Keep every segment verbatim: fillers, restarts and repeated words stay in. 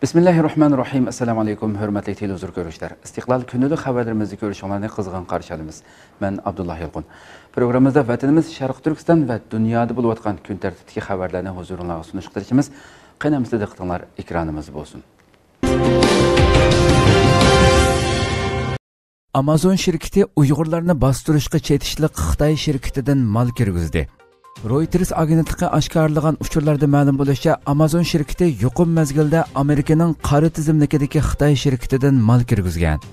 بىسمىللاھىررەھمانىررەھىم. ئەسسالامۇ ئەلەيكۇم، ھۆرمەتلىك تېلېۋىزور كۆرۈشلەر. ئىستىقلال كۈندىلىك خەۋەرلىرىمىزنى كۆرۈشۈڭلارنى قىزغىن قارشى ئالىمىز. مەن ئابدۇللا يالقۇن. پروگراممىمىزدا ۋەتىنىمىز شەرقىي تۈركىستان ۋە دۇنيادا بولۇۋاتقان كۈن تەرتىپتىكى خەۋەرلەرنى ھۇزۇرۇڭلارغا سۇنۇشقا تىرىشىمىز. قېنى ئەمىسە دىققىتىڭلار ئېكرانىمىزدا بولسۇن. ئامازون شىركىتى ئۇيغۇرلارنى باستۇرۇشقا چېتىشلىق خىتاي شىركىتىدىن مال كىرگۈزدى. رويتېرس ئاگېنتلىقى ئاشكارىلىغان ئۇچۇرلاردا مەلۇم بولۇشىچە، ئامازون شىركىتى يۇقۇم مەزگىلىدە ئامېرىكىنىڭ قارا تىزىملىكىدىكى خىتاي شىركىتىدىن مال كىرگۈزگەن.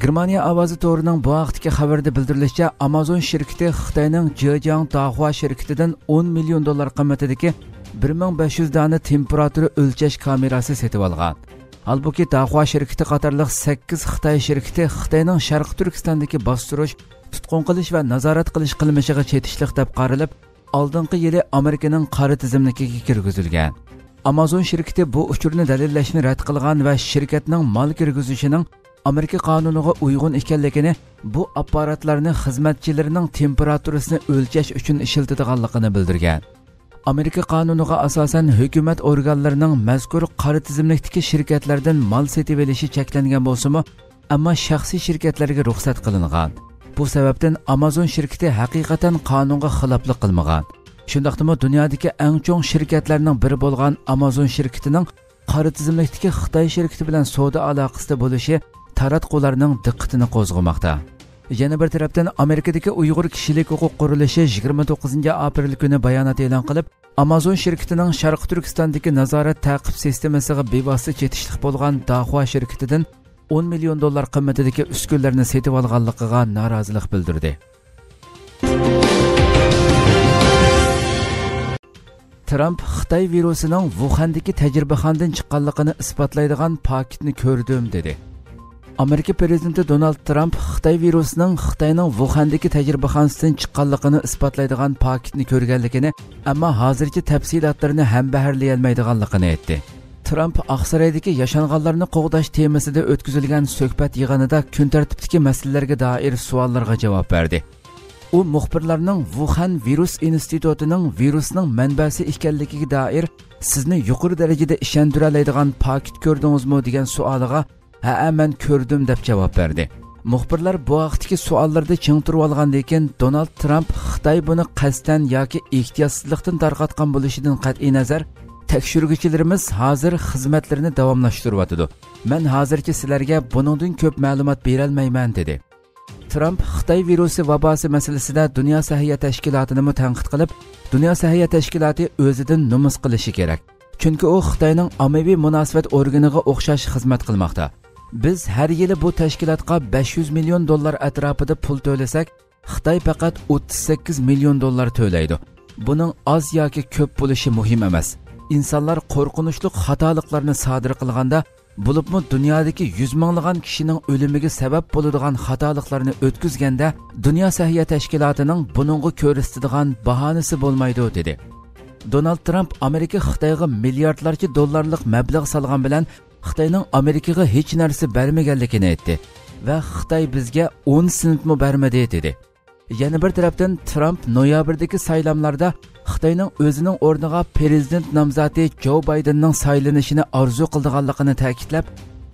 گېرمانىيە ئاۋازى تورىنىڭ بۇ ھەقتىكى خەۋىرىدە بىلدۈرۈلۈشىچە، ئامازون شىركىتى خىتاينىڭ جېجياڭ داخۇا شىركىتىدىن ئون مىليون دوللار قىممىتىدىكى بىر مىڭ بەش يۈز دانە تېمپېراتۇرا ئۆلچەش كامېراسى سېتىۋالغان. ھالبۇكى، داخۇا شىركىتى قاتارلىق سەككىز خىتاي شىركىتى خىتاينىڭ شەرقىي تۈركىستاندىكى باستۇرۇش، تۇتقۇن قىلىش ۋە نازارەت قىلىش قىلمىشىغا چېتىشلىق دەپ قارىلىپ، ئالدىنقى يىلى ئامېرىكىنىڭ قارا تىزىملىكىگە كىرگۈزۈلگەن. ئامازون شىركىتى بۇ ئۇچۇرنى دەلىللەشنى رەت قىلغان ۋە شىركەتنىڭ مال كىرگۈزۈشىنىڭ ئامېرىكا قانۇنىغا ئۇيغۇن ئىكەنلىكىنى، بۇ ئاپپاراتلارنى خىزمەتچىلىرىنىڭ تېمپېراتۇرىسىنى ئۆلچەش ئۈچۈن ئىشلىتىدىغانلىقىنى بىلدۈرگەن. ئامېرىكا قانۇنىغا ئاساسەن، ھۆكۈمەت ئورگانلىرىنىڭ مەزكۇر قارا تىزىملىكتىكى شىركەتلەردىن مال سېتىۋېلىشى چەكلەنگەن بولسىمۇ، ئەمما شەخسىي شىركەتلەرگە رۇخسەت قىلىنغان. بۇ سەۋەبتىن ئامازون شىركىتى ھەقىقەتەن قانۇنغا خىلاپلىق قىلمىغان. شۇنداقتىمۇ دۇنيادىكى ئەڭ چوڭ شىركەتلەرنىڭ بىرى بولغان ئامازون شىركىتىنىڭ قارا تىزىملىكتىكى خىتاي شىركىتى بىلەن سودا ئالاقىسىدە بولۇشى تاراتقۇلارنىڭ دىققىتىنى قوزغىماقتا. يەنە بىر تەرەپتىن، ئامېرىكىدىكى ئۇيغۇر كىشىلىك ھوقۇق قۇرۇلۇشى يىگىرمە توققۇزىنچى ئاپرېل كۈنى بايانات ئېلان قىلىپ، ئامازون شىركىتىنىڭ شەرقىي تۈركىستاندىكى نازارەت تەقىب سىستېمىسىغا بىۋاسىتە چېتىشلىق بولغان داخۇا شىركىتىدىن ئون مىليون دوللار قىممىتىدىكى ئۈسكۈنىلەرنى سېتىۋالغانلىقىغا نارازىلىق بىلدۈردى. ترامپ خىتاي ۋىرۇسىنىڭ ۋۇخەندىكى تەجرىبىخانىدىن چىققانلىقىنى ئىسپاتلايدىغان پاكىتنى كۆردۈم، دېدى. ئامېرىكا پىرېزىدېنتى دونالد ترامپ خىتاي ۋىرۇسىنىڭ خىتاينىڭ ۋۇخەندىكى تەجرىبىخانىسىدىن چىققانلىقىنى ئىسپاتلايدىغان پاكىتنى كۆرگەنلىكىنى، ئەمما ھازىرچە تەپسىلاتلىرىنى ھەمبەھىرلىيەلمەيدىغانلىقىنى ئېيتتى. ترامپ ئاقسارايدىكى ياشانغانلارنى قوغداش تېمىسىدا ئۆتكۈزۈلگەن سۆھبەت يىغىنىدا كۈن تەرتىپتىكى مەسىلىلەرگە دائىر سوئاللارغا جاۋاب بەردى. ئۇ مۇخبىرلارنىڭ ۋۇخەن ۋىرۇس ئىنستىتۇتىنىڭ ۋىرۇسنىڭ مەنبەسى ئىكەنلىكىگە دائىر سىزنى يۇقىرى دەرىجىدە ئىشەندۈرەلەيدىغان پاكىت كۆردىڭىزمۇ دېگەن سوئالىغا، ھەئە، مەن كۆردۈم، دەپ جاۋاب بەردى. مۇخبىرلار بۇ ھەقتىكى سوئاللىرىدا چىڭ تۇرۇۋالغاندىن كېيىن، دونالد ترامپ خىتاي بۇنى قەستەن ياكى ئېھتىياتسىزلىقتىن تارقاتقان بولۇشىدىن قەتئىينەزەر، تەكشۈرگۈچىلىرىمىز ھازىر خىزمەتلىرىنى داۋاملاشتۇرۇۋاتىدۇ. مەن ھازىرچە سىلەرگە بۇنىڭدىن كۆپ مەلۇمات بېرەلمەيمەن، دېدى. ترامپ خىتاي ۋىرۇسى ۋاباسى مەسىلىسىدە دۇنيا سەھىيە تەشكىلاتىنىمۇ تەنقىد قىلىپ، دۇنيا سەھىيە تەشكىلاتى ئۆزىدىن نومۇس قىلىشى كېرەك. چۈنكى ئۇ خىتاينىڭ ئاممىۋى مۇناسىۋەت ئورگىنىغا ئوخشاش خىزمەت قىلماقتا. بىز ھەر يىلى بۇ تەشكىلاتقا بەش يۈز مىليون دوللار ئەتراپىدا پۇل تۆلىسەك، خىتاي پەقەت ئوتتۇز سەككىز مىليون دوللار تۆلەيدۇ. بۇنىڭ ئاز ياكى كۆپ بولۇشى مۇھىم ئەمەس. ئىنسانلار قورقۇنچلۇق خاتالىقلارنى سادىر قىلغاندا، بولۇپمۇ دۇنيادىكى يۈز مىڭلىغان كىشىنىڭ ئۆلۈمىگە سەۋەب بولىدىغان خاتالىقلارنى ئۆتكۈزگەندە، دۇنيا سەھىيە تەشكىلاتىنىڭ بۇنىڭغا كۆرسىتىدىغان باھانىسى بولمايدۇ، دېدى. دونالد ترامپ ئامېرىكا خىتايغا مىلياردلارچە دوللارلىق مەبلەغ سالغان بىلەن، خىتاينىڭ ئامېرىكىغا ھېچ نەرسە بەرمىگەنلىكىنى ئېيتتى ۋە خىتاي بىزگە ئون سېنتمۇ بەرمىدى، دېدى. يەنە بىر تەرەپتىن، ترامپ نويابىردىكى سايلاملاردا خىتاينىڭ ئۆزىنىڭ ئورنىغا پىرېزىدېنت نامزاتى جو بايدېننىڭ سايلىنىشىنى ئارزۇ قىلىدىغانلىقىنى تەكىتلەپ،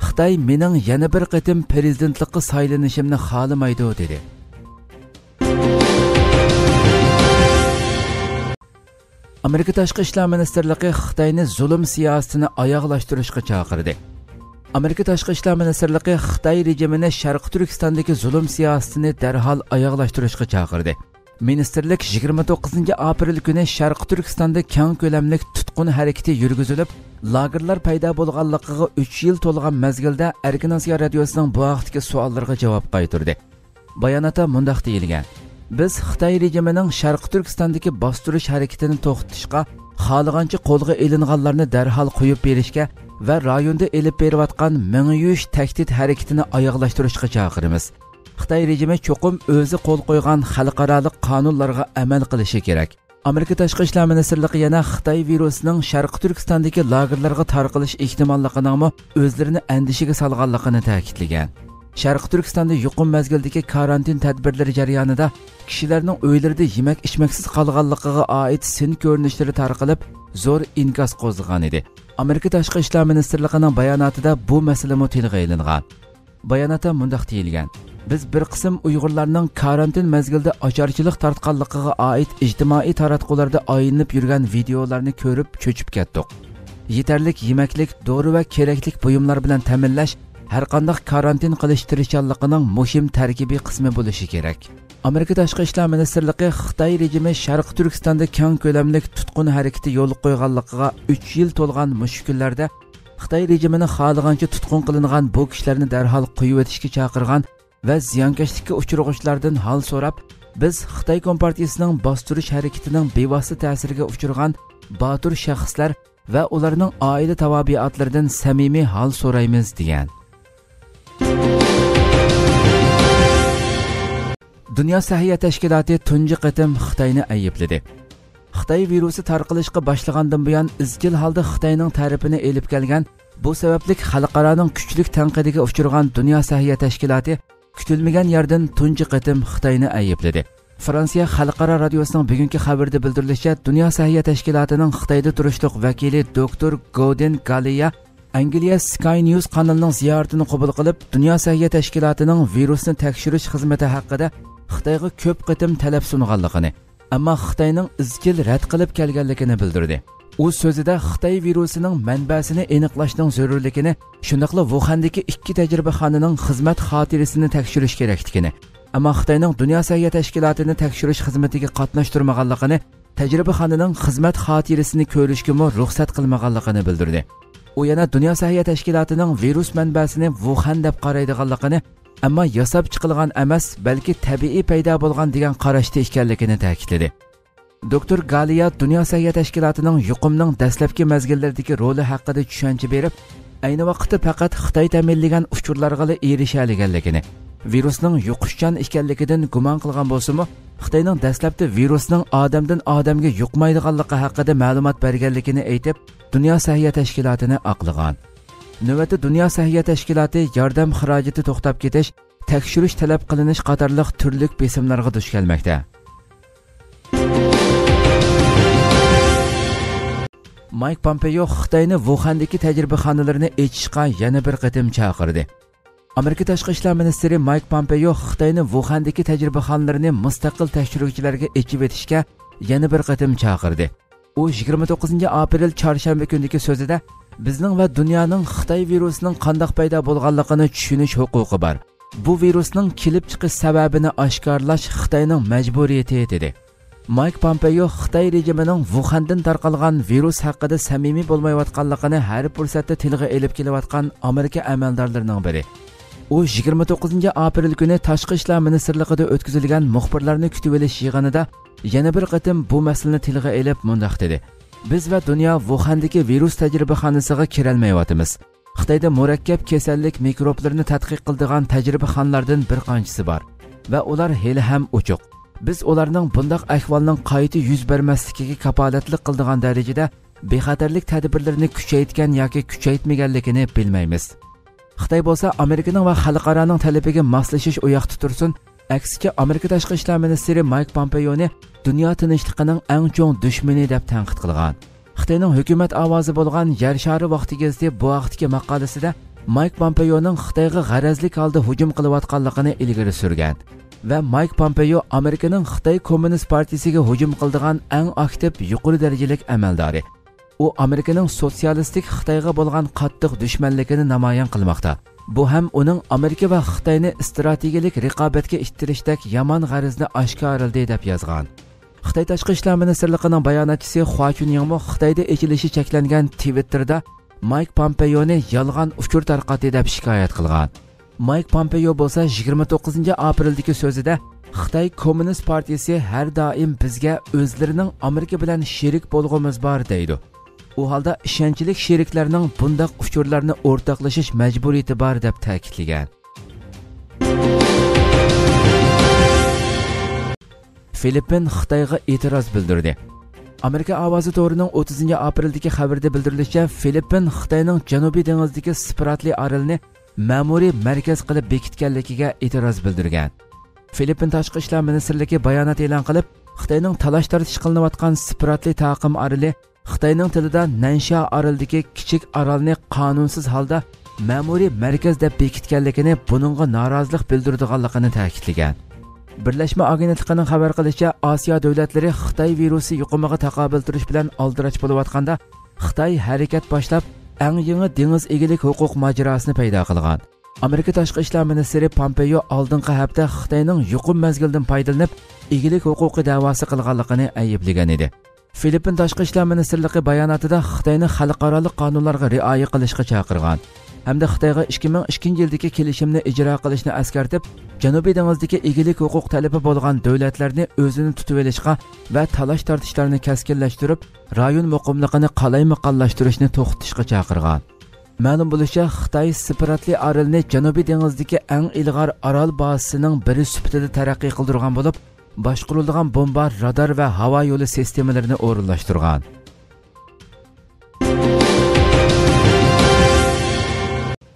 خىتاي مېنىڭ يەنە بىر قېتىم پىرېزىدېنتلىققا سايلىنىشىمنى خالىمايدۇ، دېدى. ئامېرىكا تاشقى ئىشلار مىنىستىرلىقى خىتاينى زۇلۇم سىياسىتىنى ئاياغلاشتۇرۇشقا چاقىردى. ئامېرىكا تاشقى ئىشلار مىنىستىرلىقى خىتاي رېجىمىنى شەرقىي تۈركىستاندىكى زۇلۇم سىياسىتىنى دەرھال ئاياغلاشتۇرۇشقا چاقىردى. مىنىستىرلىك يىگىرمە توققۇزىنچى ئاپرېل كۈنى شەرقىي تۈركىستاندا كەڭ كۆلەملىك تۇتقۇن ھەرىكىتى يۈرگۈزۈلۈپ، لاگېرلار پەيدا بولغانلىقىغا ئۈچ يىل تولغان مەزگىلدە ئەركىن ئاسىيا رادىيوسىنىڭ بۇ ھەقتىكى سوئاللىرىغا جاۋاب قايتۇردى. باياناتتا مۇنداق دېيىلگەن: بىز خىتاي رېجىمىنىڭ شەرقىي تۈركىستاندىكى باستۇرۇش ھەرىكىتىنى توختىتىشقا، خالىغانچە قولغا ئېلىنغانلارنى دەرھال قويۇپ بېرىشكە ۋە رايوندا ئېلىپ بېرىۋاتقان مېڭە يۇيۇش تەھدىت ھەرىكىتىنى ئاياغلاشتۇرۇشقا چاقىرىمىز. خىتاي رېجىمى چوقۇم ئۆزى قول قويغان خەلقئارالىق قانۇنلارغا ئەمەل قىلىشى كېرەك. ئامېرىكا تاشقى ئىشلار مىنىستىرلىقى يەنە خىتاي ۋىرۇسىنىڭ شەرقىي تۈركىستاندىكى لاگېرلارغا تارقىلىش ئېھتىماللىقىنىڭمۇ ئۆزلىرىنى ئەندىشىگە سالغانلىقىنى تەكىتلىگەن. شەرقىي تۈركىستاندا يۇقۇم مەزگىلىدىكى كارانتىن تەدبىرلىرى جەريانىدا كىشىلەرنىڭ ئۆيلىرىدە يېمەك-ئىچمەكسىز قالغانلىقىغا ئائىت سىن كۆرۈنۈشلىرى تارقىلىپ، زور ئىنكاس قوزغىغان ئىدى. ئامېرىكا تاشقى ئىشلار مىنىستىرلىقىنىڭ باياناتىدا بۇ مەسىلىمۇ تىلغا ئېلىنغان. باياناتتا مۇنداق دېيىلگەن: «بىز بىر قىسىم ئۇيغۇرلارنىڭ كارانتىن مەزگىلىدە ئاچارچىلىق تارتقانلىقىغا ئائىت ئىجتىمائىي تاراتقۇلاردا ئايلىنىپ يۈرگەن ۋىدېئولارنى كۆرۈپ چۆچۈپ كەتتۇق. يېتەرلىك يېمەكلىك، دورا ۋە كېرەكلىك بۇيۇملار بىلەن تەمىنلەش ھەرقانداق كارانتىن قىلىش تىرىشچانلىقىنىڭ مۇھىم تەركىبىي قىسمى بولۇشى كېرەك.» ئامېرىكا تاشقى ئىشلار مىنىستىرلىقى خىتاي رېجىمى شەرقىي تۈركىستاندا كەڭ كۆلەملىك تۇتقۇن ھەرىكىتى يولغا قويغانلىقىغا ئۈچ يىل تولغان مۇشۇ كۈنلەردە خىتاي رېجىمىنى خالىغانچە تۇتقۇن قىلىنغان بۇ كىشىلەرنى دەرھال قويۇۋېتىشكە چاقىرغان ۋە زىيانكەشلىككە ئۇچرىغۇچىلاردىن ھال سوراپ، بىز خىتاي كومپارتىيىسىنىڭ باستۇرۇش ھەرىكىتىنىڭ بىۋاسىتە تەسىرىگە ئۇچرىغان باتۇر شەخسلەر ۋە ئۇلارنىڭ ئائىلە تاۋابىئاتلىرىدىن سەمىمىي ھال سورايمىز، دېگەن. دۇنيا سەھىيە تەشكىلاتى تۇنجى قېتىم خىتاينى ئەيىبلىدى. خىتاي ۋىرۇسى تارقىلىشقا باشلىغاندىن بۇيان، ئىزچىل ھالدا خىتاينىڭ تەرىپىنى ئېلىپ كەلگەن، بۇ سەۋەبلىك خەلقئارانىڭ كۈچلۈك تەنقىدىگە ئۇچرىغان دۇنيا سەھىيە تەشكىلاتى كۈتۈلمىگەن يەردىن تۇنجى قېتىم خىتاينى ئەيىبلىدى. فرانسىيە خەلقئارا رادىيوسىنىڭ بۈگۈنكى خەۋىرىدە بىلدۈرۈلۈشىچە، دۇنيا سەھىيە تەشكىلاتىنىڭ خىتايدا تۇرۇشلۇق ۋەكىلى دوكتور گودىن گالىيا ئەنگلىيە سكاي نيۇز قانىلىنىڭ زىيارىتىنى قوبۇل قىلىپ، دۇنيا سەھىيە تەشكىلاتىنىڭ ۋىرۇسنى تەكشۈرۈش خىزمىتى ھەققىدە خىتايغا كۆپ قېتىم تەلەپ سۇنغانلىقىنى، ئەمما خىتاينىڭ ئىزچىل رەت قىلىپ كەلگەنلىكىنى بىلدۈردى. ئۇ سۆزىدە خىتاي ۋىرۇسىنىڭ مەنبەسىنى ئېنىقلاشنىڭ زۆرۈرلۈكىنى، شۇنداقلا ۋۇخەندىكى ئىككى تەجرىبىخانىنىڭ خىزمەت خاتىرىسىنى تەكشۈرۈش كېرەكلىكىنى، ئەمما خىتاينىڭ دۇنيا سەھىيە تەشكىلاتىنى تەكشۈرۈش خىزمىتىگە قاتناشتۇرمىغانلىقىنى، تەجرىبىخانىنىڭ خىزمەت خاتىرىسىنى كۆرۈشكىمۇ رۇخسەت قىلمىغانلىقىنى بىلدۈردى. ئۇ يەنە دۇنيا سەھىيە تەشكىلاتىنىڭ ۋىرۇس مەنبەسىنى ۋۇخەن دەپ قارايدىغانلىقىنى، ئەمما ياساپ چىقىلغان ئەمەس، بەلكى تەبىئىي پەيدا بولغان دېگەن قاراشتا ئىكەنلىكىنى تەكىتلىدى. دوكتور گالىيا دۇنيا سەھىيە تەشكىلاتىنىڭ يۇقۇمنىڭ دەسلەپكى مەزگىللىرىدىكى رولى ھەققىدە چۈشەنچە بېرىپ، ئەينى ۋاقىتتا پەقەت خىتاي تەمىنلىگەن ئۇچۇرلارغىلا ئېرىشەلىگەنلىكىنى، ۋىرۇسنىڭ يۇقۇشچان ئىكەنلىكىدىن گۇمان قىلغان بولسىمۇ، خىتاينىڭ دەسلەپتە ۋىرۇسنىڭ ئادەمدىن ئادەمگە يۇقمايدىغانلىقى ھەققىدە مەلۇمات بەرگەنلىكىنى ئېيتىپ، دۇنيا سەھىيە تەشكىلاتىنى ئاقلىغان. نۆۋەتتە دۇنيا سەھىيە تەشكىلاتى ياردەم خىراجىتى توختاپ كېتىش، تەكشۈرۈش تەلەپ قىلىنىش قاتارلىق تۈرلۈك بېسىملارغا دۇچ كەلمەكتە. مايك پامپېيو خىتاينى ۋۇخەندىكى تەجرىبىخانىلىرىنى ئېچىشقا يەنە بىر قېتىم چاقىردى. ئامېرىكا تاشقى ئىشلار مىنىستىرى مايك پامپېيو خىتاينى ۋۇخەندىكى تەجرىبىخانىلىرىنى مۇستەقىل تەكشۈرگۈچىلەرگە ئېچىۋېتىشكە يەنە بىر قېتىم چاقىردى. ئۇ يىگىرمە توققۇزىنچى ئاپرېل چارشەنبە كۈنىدىكى سۆزىدە، بىزنىڭ ۋە دۇنيانىڭ خىتاي ۋىرۇسىنىڭ قانداق پەيدا بولغانلىقىنى چۈشىنىش ھوقۇقى بار. بۇ ۋىرۇسنىڭ كېلىپ چىقىش سەۋەبىنى ئاشكارىلاش خىتاينىڭ مەجبۇرىيىتى، دېدى. مايك پامپېيو خىتاي رېجىمىنىڭ ۋۇخەندىن تارقالغان ۋىرۇس ھەققىدە سەمىمىي بولمايۋاتقانلىقىنى ھەر پۇرسەتتە تىلغا ئېلىپ كېلىۋاتقان ئامېرىكا ئەمەلدارلىرىنىڭ بىرى. ئۇ يىگىرمە توققۇزىنچى ئاپرېل كۈنى تاشقى ئىشلار مىنىستىرلىقىدا ئۆتكۈزۈلگەن مۇخبىرلارنى كۈتۈۋېلىش يىغىنىدا يەنە بىر قېتىم بۇ مەسىلىنى تىلغا ئېلىپ مۇنداق دېدى: «بىز ۋە دۇنيا ۋۇخەندىكى ۋىرۇس تەجرىبىخانىسىغا كىرەلمەيۋاتىمىز. خىتايدا مۇرەككەپ كېسەللىك مىكروبلىرىنى تەتقىق قىلىدىغان تەجرىبىخانىلاردىن بىر قانچىسى بار ۋە ئۇلار ھېلىھەم ئوچۇق. بىز ئۇلارنىڭ بۇنداق ئەھۋالنىڭ قايتا يۈز بەرمەسلىكىگە كاپالەتلىك قىلىدىغان دەرىجىدە بىخەتەرلىك تەدبىرلىرىنى كۈچەيتكەن ياكى كۈچەيتمىگەنلىكىنى بىلمەيمىز.» خىتاي بولسا ئامېرىكىنىڭ ۋە خەلقئارانىڭ تەلىپىگە ماسلىشىش ئۇياقتا تۇرسۇن، ئەكسىچە ئامېرىكا تاشقى ئىشلار مىنىستىرى مايك پامپېيونى دۇنيا تىنچلىقىنىڭ ئەڭ چوڭ دۈشمىنى دەپ تەنقىد قىلغان. خىتاينىڭ ھۆكۈمەت ئاۋازى بولغان يەر شارى ۋاقتى گېزىتى بۇ ھەقتىكى ماقالىسىدە مايك پامپېيونىڭ خىتايغا غەرەزلىك ھالدا ھۇجۇم قىلىۋاتقانلىقىنى ئىلگىرى سۈرگەن ۋە مايك پامپېيو ئامېرىكىنىڭ خىتاي كوممۇنىست پارتىيىسىگە ھۇجۇم قىلىدىغان ئەڭ ئاكتىپ يۇقىرى دەرىجىلىك ئەمەلدارى. ئۇ ئامېرىكىنىڭ سوتسىيالىستىك خىتايغا بولغان قاتتىق دۈشمەنلىكىنى نامايان قىلماقتا. بۇ ھەم ئۇنىڭ ئامېرىكا ۋە خىتاينى ئىستراتېگىيەلىك رىقابەتكە ئىتتىرىشتەك يامان غەرىزىنى ئاشكارىلىدى، دەپ يازغان. خىتاي تاشقى ئىشلار مىنىستىرلىقىنىڭ باياناتچىسى خۇا چۈنيىڭمۇ خىتايدا ئېچىلىشى چەكلەنگەن تىۋىتتېردا مايك پامپېيونى يالغان ئۇچۇر تارقاتتى، دەپ شىكايەت قىلغان. مايك پامپېيو بولسا يىگىرمە توققۇزىنچى ئاپرېلدىكى سۆزىدە، خىتاي كوممۇنىست پارتىيىسى ھەر دائىم بىزگە ئۆزلىرىنىڭ ئامېرىكا بىلەن شېرىك بولغۇمىز بار دەيدۇ. ئۇ ھالدا ئىشەنچلىك شېرىكلەرنىڭ بۇنداق ئۇچۇرلارنى ئورتاقلىشىش مەجبۇرىيىتى بار، دەپ تەكىتلىگەن. فىلىپپىن خىتايغا ئېتىراز بىلدۈردى. ئامېرىكا ئاۋازى تورىنىڭ ئوتتۇزىنچى ئاپرېلدىكى خەۋىرىدە بىلدۈرۈلۈشىچە، فىلىپپىن خىتاينىڭ جەنۇبىي دېڭىزىدىكى سپراتلى ئارىلىنى مەمۇرىي مەركەز قىلىپ بېكىتكەنلىكىگە ئېتىراز بىلدۈرگەن. فىلىپپىن تاشقى ئىشلار مىنىستىرلىكى بايانات ئېلان قىلىپ، خىتاينىڭ تالاش-تارتىش قىلىنىۋاتقان سىپراتلى تاقىم ئارىلى خىتاينىڭ تىلىدا نەنشيا ئارىلىدىكى كىچىك ئارالنى قانۇنسىز ھالدا مەمۇرىي مەركەز دەپ بېكىتكەنلىكىنى، بۇنىڭغا نارازىلىق بىلدۈرىدىغانلىقىنى تەكىتلىگەن. بىرلەشمە ئاگېنتلىقىنىڭ خەۋەر قىلىشىچە، ئاسىيا دۆلەتلىرى خىتاي ۋىرۇسى يۇقۇمىغا تاقابىل تۇرۇش بىلەن ئالدىراش بولۇۋاتقاندا، خىتاي ھەرىكەت باشلاپ، ئەڭ يېڭى دېڭىز ئىگىلىك ھوقۇق ماجىراسىنى پەيدا قىلغان. ئامېرىكا تاشقى ئىشلار مىنىستىرى پامپېيو ئالدىنقى ھەپتە خىتاينىڭ يۇقۇم مەزگىلىدىن پايدىلىنىپ، ئىگىلىك ھوقۇقى دەۋاسى قىلغانلىقىنى ئەيىبلىگەن ئىدى. فىلىپپىن تاشقى ئىشلار مىنىستىرلىقى باياناتىدا خىتاينى خەلقئارالىق قانۇنلارغا رىئايە قىلىشقا چاقىرغان ھەمدە خىتايغا ئىككى مىڭ ئىككىنچى يىلدىكى كېلىشىمنى ئىجرا قىلىشنى ئەسكەرتىپ، جەنۇبىي دېڭىزدىكى ئىگىلىك ھوقۇق تەلىپى بولغان دۆلەتلەرنى ئۆزىنى تۇتۇۋېلىشقا ۋە تالاش-تارتىشلارنى كەسكىنلەشتۈرۈپ، رايون مۇقىملىقىنى قالايمىقانلاشتۇرۇشنى توختىتىشقا چاقىرغان. مەلۇم بولۇشىچە، خىتاي سىپراتلى ئارىلىنى جەنۇبىي دېڭىزدىكى ئەڭ ئىلغار ئارال بازىسىنىڭ بىرى سۈپىتىدە تەرەققىي قىلدۇرغان بولۇپ، باشقۇرۇلىدىغان بومبا، رادار ۋە ھاۋا يولى سىستېمىلىرىنى ئورۇنلاشتۇرغان.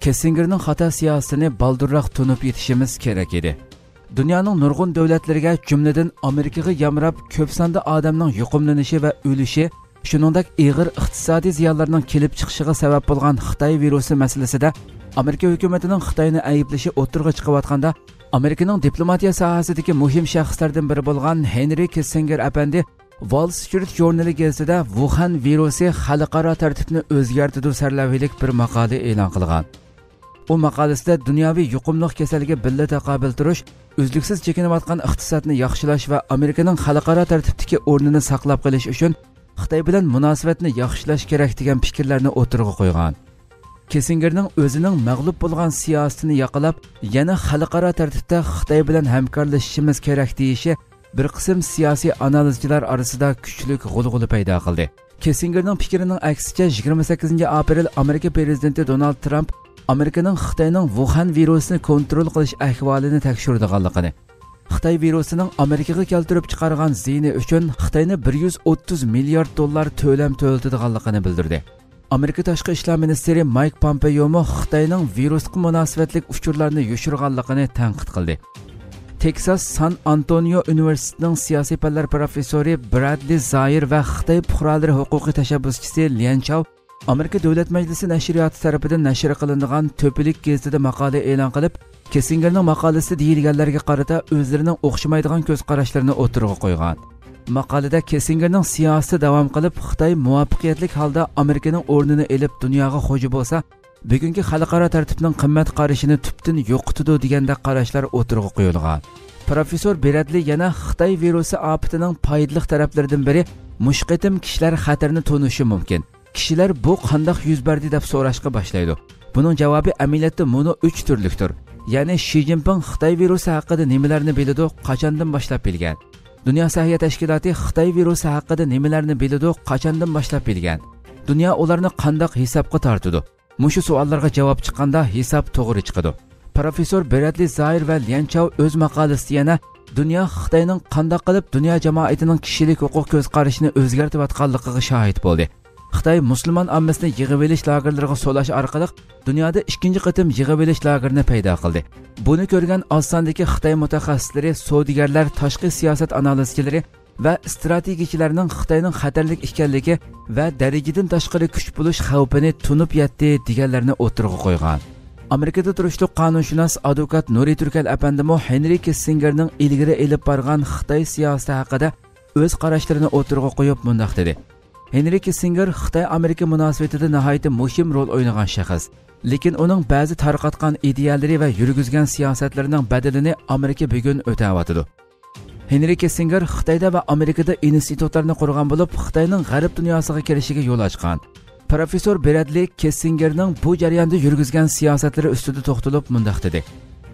كېسسىنگېرنىڭ خاتا سىياسىتىنى بالدۇرراق تونۇپ يېتىشىمىز كېرەك ئىدى. دۇنيانىڭ نۇرغۇن دۆلەتلىرىگە، جۈملىدىن ئامېرىكىغا يامراپ، كۆپ ساندا ئادەمنىڭ يۇقۇملىنىشى ۋە ئۆلۈشى، شۇنىڭدەك ئېغىر ئىقتىسادىي زىيانلارنىڭ كېلىپ چىقىشىغا سەۋەب بولغان خىتاي ۋىرۇسى مەسىلىسىدە ئامېرىكا ھۆكۈمىتىنىڭ خىتاينى ئەيىبلىشى ئوتتۇرىغا چىقىۋاتقاندا، ئامېرىكىنىڭ دىپلوماتىيە ساھەسىدىكى مۇھىم شەخسلەردىن بىرى بولغان ھېنرى كىسسىنگېر ئەپەندى ۋال سترىت ژۇرنىلى گېزىتىدە «ۋۇخەن ۋىرۇسى خەلقئارا تەرتىپنى ئۆزگەرتىدۇ» سەرلەۋھىلىك بىر ماقالە ئېلان قىلغان. ئۇ ماقالىسىدە دۇنياۋى يۇقۇملۇق كېسەلگە بىللە تاقابىل تۇرۇش، ئۈزلۈكسىز چېكىنىۋاتقان ئىقتىسادنى ياخشىلاش ۋە ئامېرىكىنىڭ خەلقئارا تەرتىپتىكى ئورنىنى ساقلاپ قېلىش ئۈچۈن خىتاي بىلەن مۇناسىۋەتنى ياخشىلاش كېرەك دېگەن پىكىرلەرنى ئوتتۇرىغا قويغان. كېسسىنگېرنىڭ ئۆزىنىڭ مەغلۇپ بولغان سىياسىتىنى ياقىلاپ، يەنە خەلقئارا تەرتىپتە خىتاي بىلەن ھەمكارلىشىشىمىز كېرەك دېيىشى بىر قىسىم سىياسىي ئانالىزچىلار ئارىسىدا كۈچلۈك غۇلغۇلا پەيدا قىلدى. كېسسىنگېرنىڭ پىكرىنىڭ ئەكسىچە، يىگىرمە سەككىزىنچى ئاپرېل ئامېرىكا پىرېزىدېنتى دونالد ترامپ ئامېرىكىنىڭ خىتاينىڭ ۋۇخەن ۋىرۇسىنى كونترول قىلىش ئەھۋالىنى تەكشۈرىدىغانلىقىنى، خىتاي ۋىرۇسىنىڭ ئامېرىكىغا كەلتۈرۈپ چىقارغان زىيىنى ئۈچۈن خىتاينى بىر يۈز ئوتتۇز مىليارد دوللار تۆلەم تۆلىتىدىغانلىقىنى بىلدۈردى. ئامېرىكا تاشقى ئىشلار مىنىستىرى مايك پامپېيومۇ خىتاينىڭ ۋىرۇسقا مۇناسىۋەتلىك ئۇچۇرلارنى يوشۇرغانلىقىنى تەنقىد قىلدى. تېكساس سان ئانتونىيو ئۇنىۋېرسىتېتىنىڭ سىياسىي پەنلەر پروفېسسورى برادلى زايېر ۋە خىتاي پۇقرالىرى ھوقۇقى تەشەببۇسچىسى ليەن چاۋ ئامېرىكا دۆلەت مەجلىسى نەشرىياتى تەرىپىدىن نەشر قىلىنىدىغان تۆپىلىك گېزىتىدە ماقالە ئېلان قىلىپ، كېسسىنگېرنىڭ ماقالىسىدە دېيىلگەنلەرگە قارىتا ئۆزلىرىنىڭ ئوخشىمايدىغان كۆز قاراشلىرىنى ئوتتۇرىغا قويغان. ماقالىدە كېسسىنگېرنىڭ سىياسىتى داۋام قىلىپ، خىتاي مۇۋەپپەقىيەتلىك ھالدا ئامېرىكىنىڭ ئورنىنى ئېلىپ، دۇنياغا خوجا بولسا، بۈگۈنكى خەلقئارا تەرتىپنىڭ قىممەت قارىشىنى تۈپتىن يوقىتىدۇ دېگەندەك قاراشلار ئوتتۇرىغا قويۇلغان. پروفېسسور بېرەدلى يەنە خىتاي ۋىرۇسى ئاپىتىنىڭ پايدىلىق تەرەپلىرىدىن بىرى، مۇشۇ قېتىم كىشىلەر خەتەرنى تونۇشى مۇمكىن. كىشىلەر «بۇ قانداق يۈز بەردى؟» دەپ سوراشقا باشلايدۇ. بۇنىڭ جاۋابى ئەمەلىيەتتە مۇنۇ ئۈچ تۈرلۈكتۇر. يەنى شى جىنپىڭ خىتاي ۋىرۇسى ھەققىدە نېمىلەرنى بىلىدۇ، قاچاندىن باشلاپ بىلگەن؟ دۇنيا سەھىيە تەشكىلاتى خىتاي ۋىرۇسى ھەققىدە نېمىلەرنى بىلىدۇ، قاچاندىن باشلاپ بىلگەن؟ دۇنيا ئۇلارنى قانداق ھېسابقا تارتىدۇ؟ مۇشۇ سوئاللارغا جاۋاب چىققاندا ھېساب توغرا چىقىدۇ. پروفېسسور بېرەدلى زايېر ۋە ليەن چاۋ ئۆز ماقالىسىدە يەنە دۇنيا خىتاينىڭ قانداق قىلىپ دۇنيا جامائىتىنىڭ كىشىلىك ھوقۇق كۆز قارىشىنى ئۆزگەرتىۋاتقانلىقىغا شاھىت بولدى. خىتاي مۇسۇلمان ئاممىسىنى يىغىۋېلىش لاگېرلىرىغا سولاش ئارقىلىق دۇنيادا ئىككىنچى قېتىم يىغىۋېلىش لاگېرىنى پەيدا قىلدى. بۇنى كۆرگەن ئاز ساندىكى خىتاي مۇتەخەسسىسلىرى، سودىگەرلەر، تاشقى سىياسەت ئانالىزچىلىرى ۋە ئىستراتېگىيىچىلەرنىڭ خىتاينىڭ خەتەرلىك ئىكەنلىكى ۋە دەرىجىدىن تاشقىرى كۈچ بولۇش خەۋپىنى تونۇپ يەتتى دېگەنلەرنى ئوتتۇرىغا قويغان. ئامېرىكىدا تۇرۇشلۇق قانۇنشۇناس ئادۋوكات نۇرى تۈركەل ئەپەندىمۇ ھېنرى كىسسىنگېرنىڭ ئىلگىرى ئېلىپ بارغان خىتاي سىياسىتى ھەققىدە ئۆز قاراشلىرىنى ئوتتۇرىغا قويۇپ مۇنداق دېدى: «ھېنرى كىسسىنگېر خىتاي-ئامېرىكا مۇناسىۋىتىدە ناھايىتى مۇھىم رول ئوينىغان شەخس. لېكىن ئۇنىڭ بەزى تارقاتقان ئىدىيەلىرى ۋە يۈرگۈزگەن سىياسەتلىرىنىڭ بەدىلىنى ئامېرىكا بۈگۈن ئۆتەۋاتىدۇ.» ھېنرى كىسسىنگېر خىتايدا ۋە ئامېرىكىدا ئىنستىتۇتلارنى قۇرغان بولۇپ، خىتاينىڭ غەرب دۇنياسىغا كىرىشىگە يول ئاچقان. پروفېسسور بېرەدلى كىسسىنگېرنىڭ بۇ جەرياندا يۈرگۈزگەن سىياسەتلىرى ئۈستىدە توختىلىپ مۇنداق دېدى: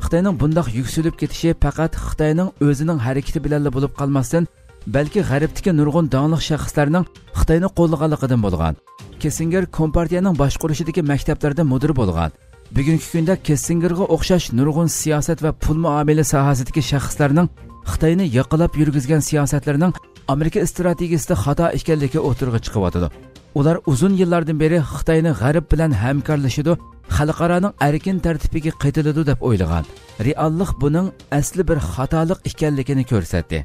«خىتاينىڭ بۇنداق يۈكسىلىپ كېتىشى پەقەت خىتاينىڭ ئۆزىنىڭ ھەرىكىتى بىلەنلا بولۇپ قالماستىن، بەلكى غەربتىكى نۇرغۇن داڭلىق شەخسلەرنىڭ خىتاينى قوللىغانلىقىدىن بولغان.» كىسسىنگېر كومپارتىيەنىڭ باشقۇرۇشىدىكى مەكتەپلەردە مۇدىر بولغان. بۈگۈنكى كۈندە كىسسىنگېرغا ئوخشاش نۇرغۇن سىياسەت ۋە پۇل مۇئامىلە ساھەسىدىكى شەخسلەرنىڭ خىتاينى ياقىلاپ يۈرگۈزگەن سىياسەتلىرىنىڭ ئامېرىكا ئىستراتېگىيىسىدە خاتا ئىكەنلىكى ئوتتۇرىغا چىقىۋاتىدۇ. ئۇلار ئۇزۇن يىللاردىن بېرى خىتاينى غەرب بىلەن ھەمكارلىشىدۇ، خەلقئارانىڭ ئەركىن تەرتىپىگە قېتىلىدۇ دەپ ئويلىغان. رېئاللىق بۇنىڭ ئەسلى بىر خاتالىق ئىكەنلىكىنى كۆرسەتتى.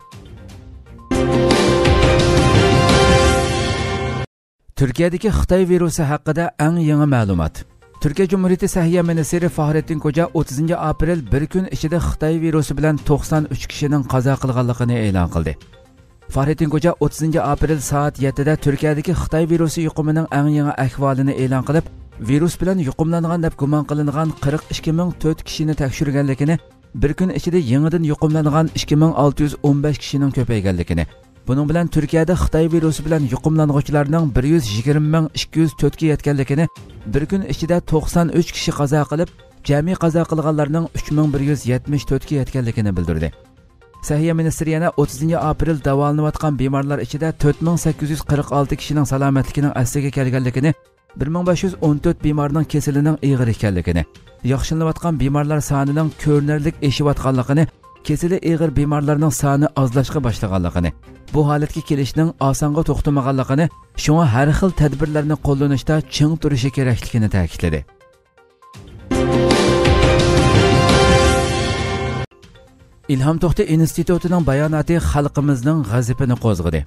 تۈركىيەدىكى خىتاي ۋىرۇسى ھەققىدە ئەڭ يېڭى مەلۇمات. تۈركىيە جۇمھۇرىيىتى سەھىيە مىنىستىرى فاھرېتتىن كوجا ئوتتۇزىنچى ئاپرېل بىر كۈن ئىچىدە خىتاي ۋىرۇسى بىلەن توقسان ئۈچ كىشىنىڭ قازا قىلغانلىقىنى ئېلان قىلدى. فاھرېتتىن كوجا ئوتتۇزىنچى ئاپرېل سائەت يەتتىدە تۈركىيەدىكى خىتاي ۋىرۇسى يۇقۇمىنىڭ ئەڭ يېڭى ئەھۋالىنى ئېلان قىلىپ، ۋىرۇس بىلەن يۇقۇملانغان دەپ گۇمان قىلىنغان قىرىق ئىككى مىڭ تۆت كىشىنى تەكشۈرگەنلىكىنى، بىر كۈن ئىچىدە يېڭىدىن يۇقۇملانغان ئىككى مىڭ ئالتە يۈز ئون بەش كىشىنىڭ كۆپەيگەنلىكىنى، بۇنىڭ بىلەن تۈركىيەدە خىتاي ۋىرۇسى بىلەن يۇقۇملانغۇچىلارنىڭ بىر يۈز يىگىرمە مىڭ ئىككى يۈز تۆتكە يەتكەنلىكىنى، بىر كۈن ئىچىدە توقسان ئۈچ كىشى قازا قىلىپ، جەمئىي قازا قىلغانلارنىڭ ئۈچ مىڭ بىر يۈز يەتمىش تۆتكە يەتكەنلىكىنى بىلدۈردى. سەھىيە مىنىستىرى يەنە ئوتتۇزىنچى ئاپرېل داۋالىنىۋاتقان بىمارلار ئىچىدە تۆت مىڭ سەككىز يۈز قىرىق ئالتە كىشىنىڭ سالامەتلىكىنىڭ ئەسلىگە كەلگەنلىكىنى، بىر مىڭ بەش يۈز ئون تۆت بىمارنىڭ كېسىلىنىڭ ئېغىر ئىكەنلىكىنى، ياخشىلىنىۋاتقان بىمارلار سانىنىڭ كۆرۈنەرلىك ئېشىۋاتقانلىقىنى، كېسىلى ئېغىر بىمارلارنىڭ سانى ئازلاشقا باشلىغانلىقىنى، بۇ ھالەتكە كېلىشنىڭ ئاسانغا توختىمىغانلىقىنى، شۇڭا ھەر خىل تەدبىرلەرنى قوللىنىشتا چىڭ تۇرۇشى كېرەكلىكىنى تەكىتلىدى. ئىلھام توختى ئىنستىتۇتىنىڭ باياناتى خەلقىمىزنىڭ غەزىپىنى قوزغىدى.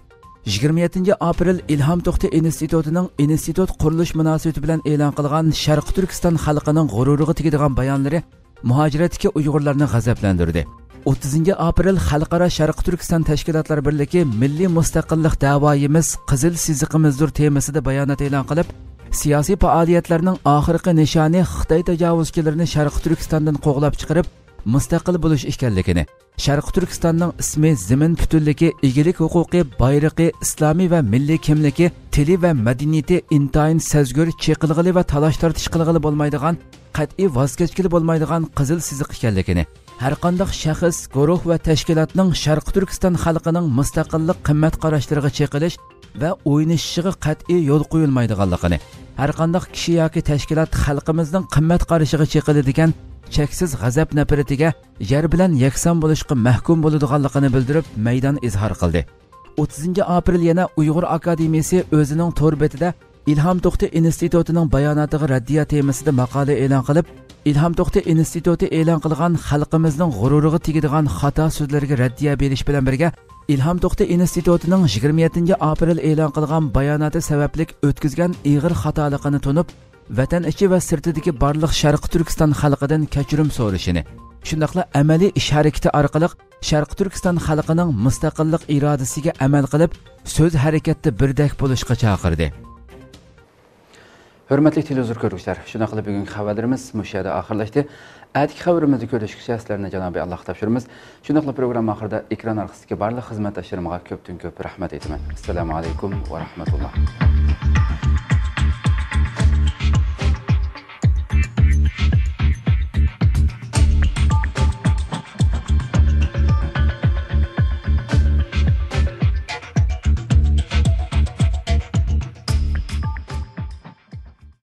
يىگىرمە يەتتىنچى ئاپرېل ئىلھام توختى ئىنستىتۇتىنىڭ ئىنستىتۇت قۇرۇلۇش مۇناسىۋىتى بىلەن ئېلان قىلغان شەرقىي تۈركىستان خەلقىنىڭ غۇرۇرىغا تېگىدىغان بايانلىرى مۇھاجىرەتتىكى ئۇيغۇرلارنى غەزەپلەندۈردى. ئوتتۇزىنچى ئاپرېل خەلقئارا شەرقىي تۈركىستان تەشكىلاتلار بىرلىكى مىللىي مۇستەقىللىق دەۋايىمىز قىزىل سىزىقىمىزدۇر تېمىسىدا بايانات ئېلان قىلىپ، سىياسىي پائالىيەتلەرنىڭ ئاخىرقى نىشانى خىتاي تاجاۋۇزچىلىرىنى شەرقىي تۈركىستاندىن قوغلاپ چىقىرىپ، مۇستەقىل بولۇش ئىكەنلىكىنى، شەرقىي تۈركىستاننىڭ ئىسمى، زېمىن پۈتۈنلۈكى، ئىگىلىك ھوقۇقى، بايرىقى، ئىسلامى ۋە مىللىي كىملىكى، تىلى ۋە مەدەنىيىتى ئىنتايىن سەزگۈر، چېقىلغىلى ۋە تالاش-تارتىش قىلغىلى بولمايدىغان، قەتئىي ۋاز كەچكىلى بولمايدىغان قىزىل سىزىق ئىكەنلىكىنى، ھەرقانداق شەخس، گۇرۇھ ۋە تەشكىلاتنىڭ شەرقىي تۈركىستان خەلقىنىڭ مۇستەقىللىق قىممەت قاراشلىرىغا چېقىلىش ۋە ئوينىشىشىغا قەتئىي يول قويۇلمايدىغانلىقىنى، ھەرقانداق كىشى ياكى تەشكىلات خەلقىمىزنىڭ قىممەت قارىشىغا چېقىلىدىگەن چەكسىز غەزەپ-نەپرىتىگە يەر بىلەن يەكسان بولۇشقا مەھكۇم بولىدىغانلىقىنى بىلدۈرۈپ، مەيدان ئىزھار قىلدى. ئوتتۇزىنچى ئاپرېل يەنە ئۇيغۇر ئاكادېمىيىسى ئۆزىنىڭ تور بېتىدە ئىلھام توختى ئىنستىتۇتىنىڭ باياناتىغا رەددىيە تېمىسىدا ماقالە ئېلان قىلىپ، ئىلھام توختى ئىنستىتۇتى ئېلان قىلغان خەلقىمىزنىڭ غۇرۇرىغا تېگىدىغان خاتا سۆزلەرگە رەددىيە بېرىش بىلەن بىرگە، ئىلھام توختى ئىنستىتۇتىنىڭ يىگىرمە يەتتىنچى ئاپرېل ئېلان قىلغان باياناتى سەۋەبلىك ئۆتكۈزگەن ئېغىر خاتالىقىنى تونۇپ، ۋەتەن ئىچى ۋە سىرتىدىكى بارلىق شەرقىي تۈركىستان خەلقىدىن كەچۈرۈم سورىشىنى، شۇنداقلا ئەمەلىي ئىش ھەرىكىتى ئارقىلىق شەرقىي تۈركىستان خەلقىنىڭ مۇستەقىللىق ئىرادىسىگە ئەمەل قىلىپ، سۆز ھەرىكەتتە بىردەك بولۇشقا چاقىردى. ھۆرمەتلىك تېلېۋىزور كۆرگۈچىلەر، شۇنداقلا بۈگۈنكى خەۋەرلىرىمىز مۇشۇ يەردە ئاخىرلاشتى. ئەتىكى خەۋىرىمىزدە كۆرۈشكىچە سىلەرنى جانابى ئاللاھقا تاپشۇرىمىز. شۇنداقلا پروگرامما ئاخىرىدا ئېكران ئارقىسىدىكى بارلىق خىزمەتداشلىرىمغا كۆپتىن كۆپ رەھمەت ئېيتىمەن. ئەسسالامۇ ئەلەيكۇم ۋە رەھمەتۇللا.